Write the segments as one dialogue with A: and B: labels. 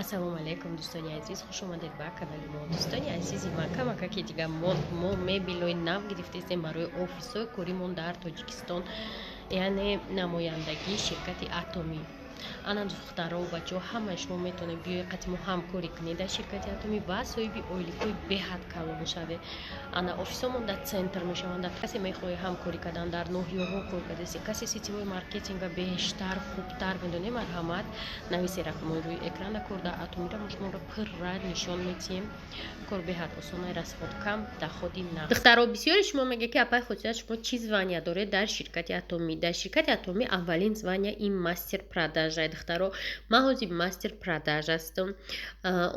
A: Ассалому алайкум, дӯстони азиз, хуш омадед ба канали мо. Дӯстони азизи ман, камакаки дига мо мебелои нав гирифтаистем барои офисҳои коримон дар Тоҷикистон, яъне намояндагии ширкати Атомӣ. Ана, духтаро, бачаҳо, ҳамаи шумо метавонед биёед, қати мо ҳамкорӣ кунед дар ширкати Атомӣ ва соҳиби ойликҳои беҳад калон шавед. Ана, офисҳомон дар центр мешаванд. Касе мехоҳед ҳамкорӣ кардан, дар ноҳияҳо кор кардасе, касе сетевой маркетинга бештар, хубтар медонед, марҳамат, нависе рақамҳои рӯи экрана. Кор дар Атомиро мо шуморо пурра нишон медиҳем. Кор беҳад осона, расход кам, доходи нағз. Духтаро, бисёри шумо мегӯяд, ки апай Хотира, шумо чӣ звания доред дар ширкати Атомӣ? Дар ширкати Атомӣ аввалин звания ин мастер продажа. Духтаро, ман ҳозир мастер продаж ҳастам.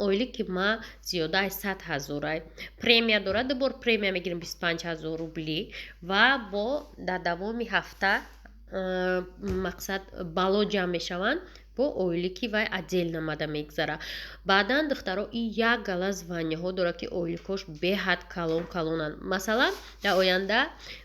A: Ойлики ма зиёда аз 100 000-ай. Премия дорад, ду бор премия мегирем, 25 000 рубли, ва бо дар давоми ҳафта, мақсад, бало ҷамъ мешаванд, бо ойлики вай отдельно мада мегзара. Баъдан, духтаро, и як гала званияҳо дорад, ки ойликҳош беҳад калон калонанд. Масалан, дар оянда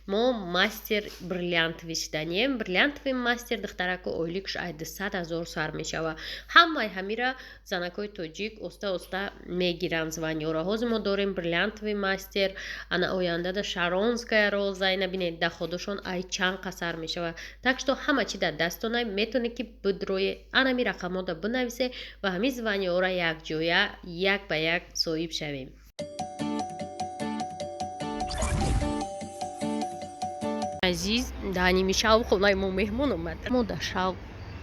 A: мо мастер бриллиантовый шиданием. Бриллиантовый мастер, духтарако, ойликш ай 200 000 сар мешавад. Ҳамаи ҳамира занакҳои тоҷик оста оста мегиранд званияҳоро. Ҳозир мо дорем бриллиантовый мастер, ана ояндада шаронская роза. Ина бинед, доходошон ай чанд қасар мешавад. Так что ҳама чи дар дастона, метавонед, ки бидрое, анами рақамҳода бинависе ва ҳамин званияҳоро якҷоя, як ба як соҳиб шавем. Азиз, дар ними шав хонаи мо меҳмон омад. Мо дар шав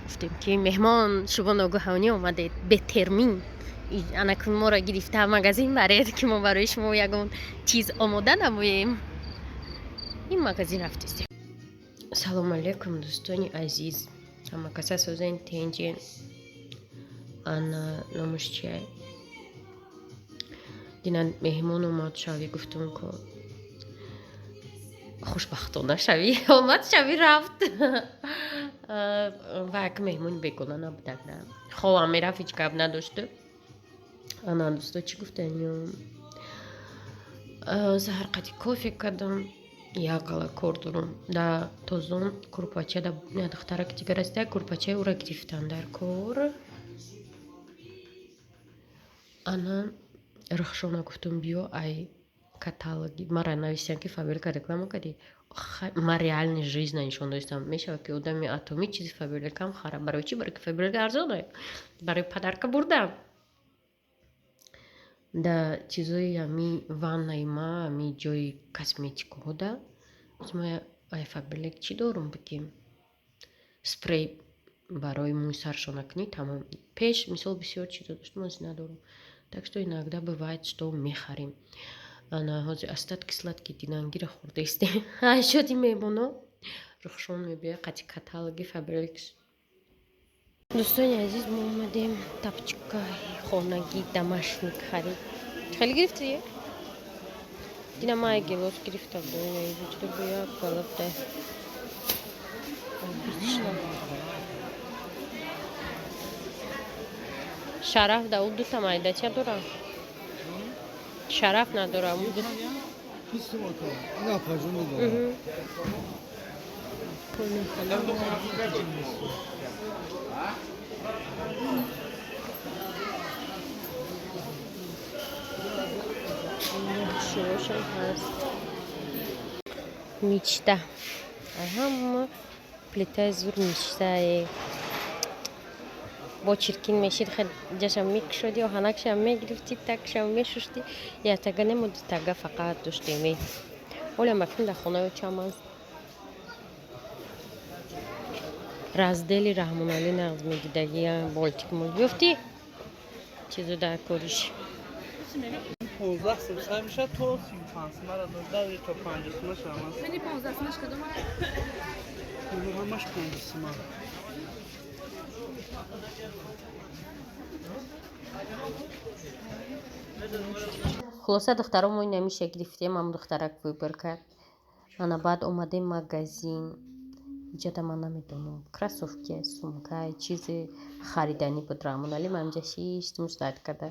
A: гуфтем, ки меҳмон, шумо ногаҳонӣ омадед, бетермин, анакун моро гирифта магазин баред, ки мо барои шумо ягон чиз омода намоем. Ин магазин рафтистем. Салому алайкум, дӯстони азиз, ҳама каса созен, тенҷен. Ана, номаш чия? Дина меҳмон омад шави, гуфтум, ко хушбахтона шавӣ омад, шавӣ рафт. Ва як меҳмони бегона набудак, на ховам мерафт, ҳеҷ гап надошту. Ана, дӯсто, чӣ гуфтанё? Саҳар қати кофе кардам, як гала кор дорам. Да тозон курпача да духтараки дигар аста, курпачаи ӯра гирифтан дар кор. Ана, Рахшона гуфтум, биё, ай каталоги мара нависям, ки Фаберлика реклама кардӣ. Ман реальный жизнь нишон додистам. Мешавад, ки одами Атомӣ чизи Фаберликам хара. Барои чӣ? Барои ки Фаберлика арзона, барои подарка бурдам. Да чизои ами ваннаи ма, ами ҷои косметикаҳо да ма ай Фаберлик чӣ дорум, бигем, спрей барои мӯи саршона кунӣ, тамом. Пеш, мисол, бисёр чизо доштам, ҳозир надорам. Так что иногда бывает, что мехарем. Ана, ҳозир остатки сладкий динангира хӯрдаистем. Шоди меҳмоно. Рухшон мебиёяд қати каталоги Фаберликс. Дӯстони азиз, мо омадем тапочкаи хонагӣ, домашний харид. Хеле гирифтӣ? Дина ман гелос гирифта будам, як галабда. Обычно шараф да ӯ дута майдача дора, шараф надора.
B: 20 сом, ака. Ина апаҷон додам.
A: Шурошам ҳаст. Мечта, ҳама плитаи зур, мечтае бо чиркин мешид, ҷашам мекушоди, оҳанакшам мегирифтӣ, такшам мешушти. Яктага немо, дутага фақат доштем. Оля макун дар хонаи очам аст. Раздели Раҳмоналӣ нағз медидаги, болтик мол ёфтӣ, чизо дар кориш.
C: 15 сом сар мешавад то 35 сомара дорда, то 50 сома шавад.
D: Мени 15 сомаш кадом?
C: Ҳамаш 50 сома.
A: Хулоса, духтаро, мо инамиша гирифтем, ам духтарак выбор кард. Ана, баъд омадем магазин. Иҷода ман намедонам, кроссовки, сумка, чизи хариданӣ буд. Раҳмоналӣ ман инҷа шиштим, ждать карда.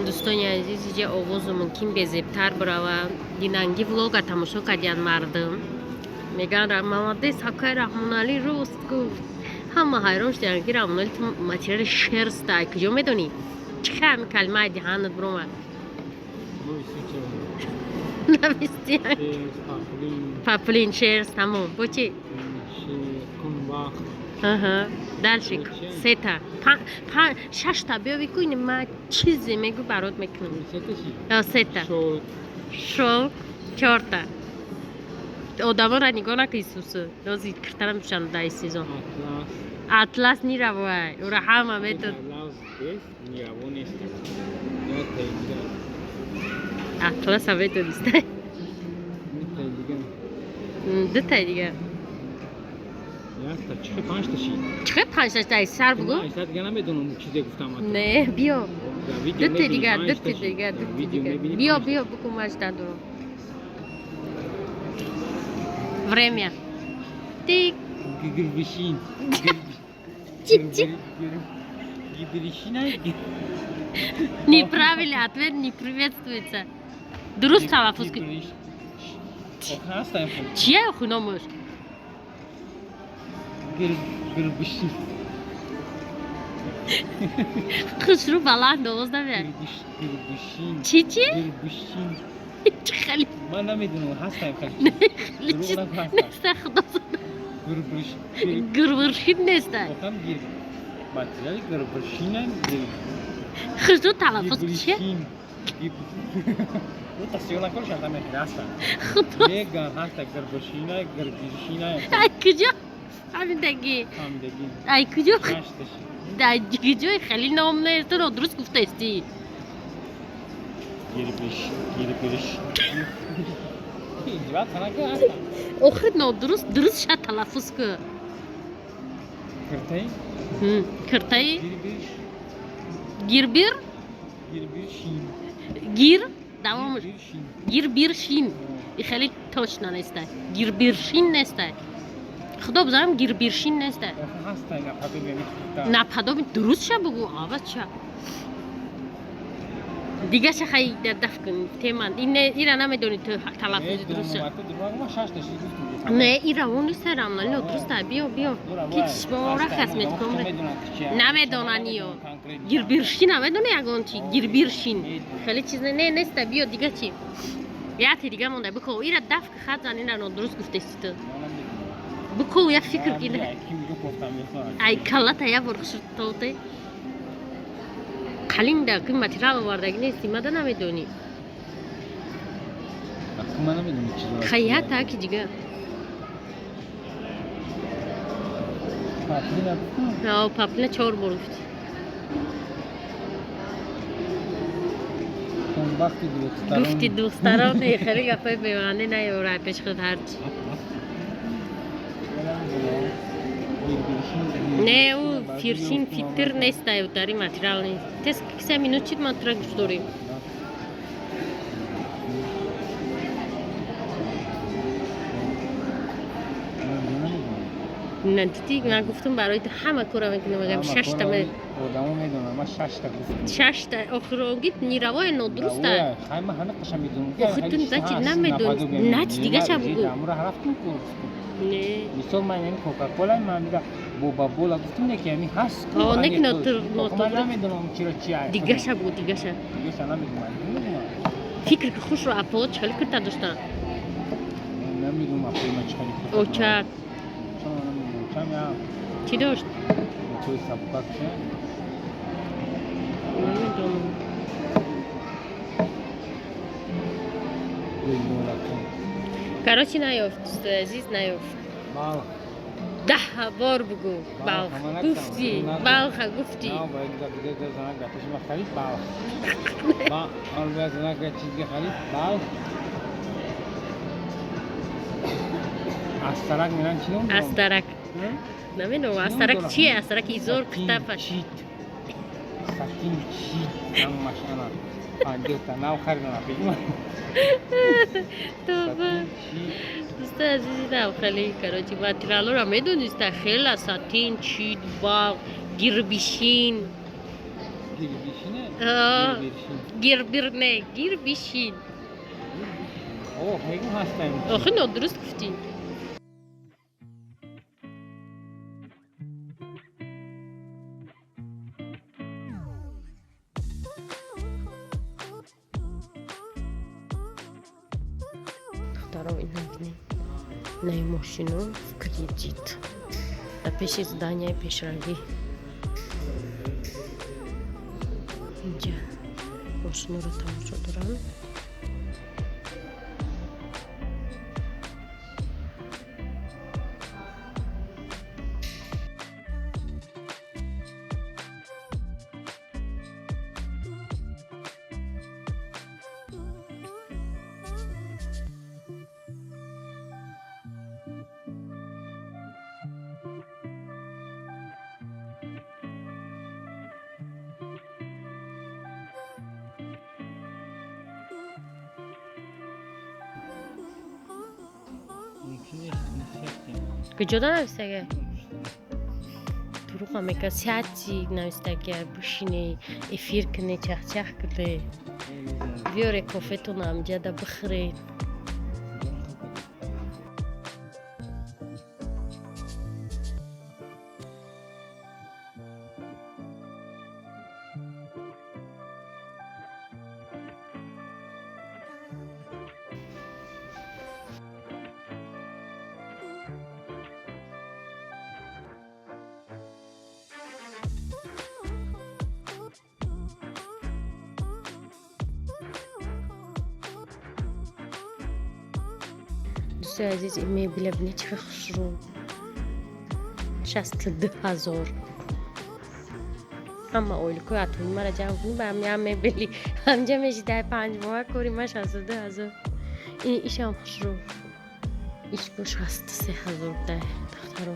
A: Дӯстони азиз, иҷа овозу мумкин безебтар бирава. Динанги влога тамошо кардиян, мардум мегӯянд, молодец, акай Раҳмоналӣ рост гуфт. Ҳама ҳайрон шуданд, ки Рамоноли, ту материали шерста ай куҷо медонӣ? Чӣ ҳами калимаи диҳанат биромад? Навистия. Паплин, шерст, тамом. Бо чи? Дальше сета, шашта биёви ку, ин ма чизе мегӯ, барот мекунам. Сета. Шелк, чорта. Одамонро нигоҳ накунӣ, сусу рози киртара мепӯшанд дар сезон. Атлас ниравай, ура ҳама метод. Атласа методистай. Дутай дигар. Чихе панҷта дай сар бугӯ? Не, биё. Дутай дигар, дутай дигар, дутай дигар. Биё, биё, бугӯ, ман жда дорам. Время. Тик.
C: Гирбишин.
A: Чик-чик.
C: Гирбишина.
A: Неправильный ответ не приветствуется. Дуруст талаффуз кун. Чия охи номаш?
C: Гирбишин.
A: Хушрӯ баланд овоз намеяд.
C: Гирбишин.
A: Чӣ, чӣ?
C: Гирбишин.
A: Чӣ хеле?
C: Ман намедонам, ҳастам хеле.
A: Хеле чиз неста, худо.
C: Гирбиш.
A: Гирбиршин неста.
C: Охам гир. Материали гирбишина.
A: Хушрӯ талаффуз чия?
C: Тасдиқ накун, шарта мехӯри ҳастам.
A: Худо.
C: Меган ҳаста гирбишина, гирбишина.
A: Ай куҷо? Фаҳмидагӣ.
C: Фаҳмидагӣ.
A: Ай куҷо?
C: Панҷташи.
A: Дар ҷои хеле ном нест, ту нодуруст гуфтаистӣ.
C: Гирбиш, гирбиш. Иҷват танака ҳастам.
A: Охир нодуруст, дуруст ша талаффуз кун.
C: Киртаи?
A: Киртаи?
C: Гирбиш.
A: Гирбир?
C: Гирбишин.
A: Гир? Давомаш.
C: Гирбишин.
A: Гирбиршин. И хеле точно нестай. Гирбиршин нестай. Худо бизанам, гирбиршин нестай.
C: Охир ҳастай наподобие мехӯрта.
A: Наподобие дуруст ша бугӯ, авача. Дигаша хай даф кун, тема. Ира намедонӣ ту талаффузи дуруст ша. Не, ира он нестай, Рамнали, нодуруст. Биё, биё. Ки чишмора косметиком. Намедонаниё. Гирбиршин намедони ягон чи? Гирбиршин. Хеле чиз не неста, биё дига чи? Яте дига монда, биков. Ира даф хат зан, ира нодуруст гуфтести ту. Биков, я фикр ки. Ай каллата я бор хушртолте. Қалинда ки материал овардаги нести, мада намедонӣ. Хаята ки дига. Паплина чор бор гуфтӣ. Гуфти духтарон хеле гапои бемаънӣ наёрай пеш худ ҳарчи. Не, ӯ фиршин фитр нестай, дар ин материал нест. Тез киса минут чид, ман тура гӯш дорем. На, дидӣ, ман гуфтам барои ту ҳама кора мекунам, агар шашта
C: Одамо медонам, ман шашта гуфтам.
A: Шашта охироги ниравоя нодуруста.
C: Хай, ман ҳама қаша медонам.
A: Охир ту значит намедонӣ. Нач дигаша бугӯ.
C: Амура рафтум ку гуфтум.
A: Не.
C: Мисол, ман ами Кока-Кола, ман мига Боба-Бола гуфтум, не ки ами ҳаст.
A: О, не ки
C: ман намедонам чиро чи ай.
A: Дигаша бугӯ, дигаша.
C: Дигаша намедонам.
A: Фикр ки хушро апо чӣ хеле кирта доштан.
C: Намедонам апои ман чӣ хеле кирта.
A: Очак. Чӣ дошт?
C: Той сабукак чи?
A: Намедонам. Короче, наёфт, дӯстои азиз, наёфт.
C: Балх.
A: 10 бор бугӯ. Балх. Гуфтӣ, Балха гуфтӣ.
C: Харид Балх. Ма чизи харид Балх. Астарак меран чӣ ном?
A: Астарак. Намедонам, астарак чие? Астарак изор китафа.
C: Чит. Сатин чит. Ҳамаш ана. 50 та нав харидам пешма.
A: Тоба. Дӯстои азизи, нав хеле, короче, материалҳоро медониста хела: сатин, чит, балх, гирбишин.
C: Гирбишина?
A: Гирбир не, гирбишин.
C: О, мегум ҳастам.
A: Охи нодуруст гуфтӣ. Духтаро, ина бинед, инаи мошино в кредит дар пеши здания и пешравӣ. Инҷа мошиноро тамошо доранд. Куҷода навистага? Дуруға мека, сядьте навистага, бишине, эфир куне, чахчах куне, биёре кофетона, амҷада бихӯред. Дӯстои азиз, ин мебеля бинед, чӣ хушрӯ, 62 000. Ҳама ойликои атони мара ҷамъ кунӣ, ба ҳам мебели ҳамҷа мешидай. 5 моҳа кори ма 62 000. Ин ишам хушрӯ, иш бо 63 000 дай, духтаро.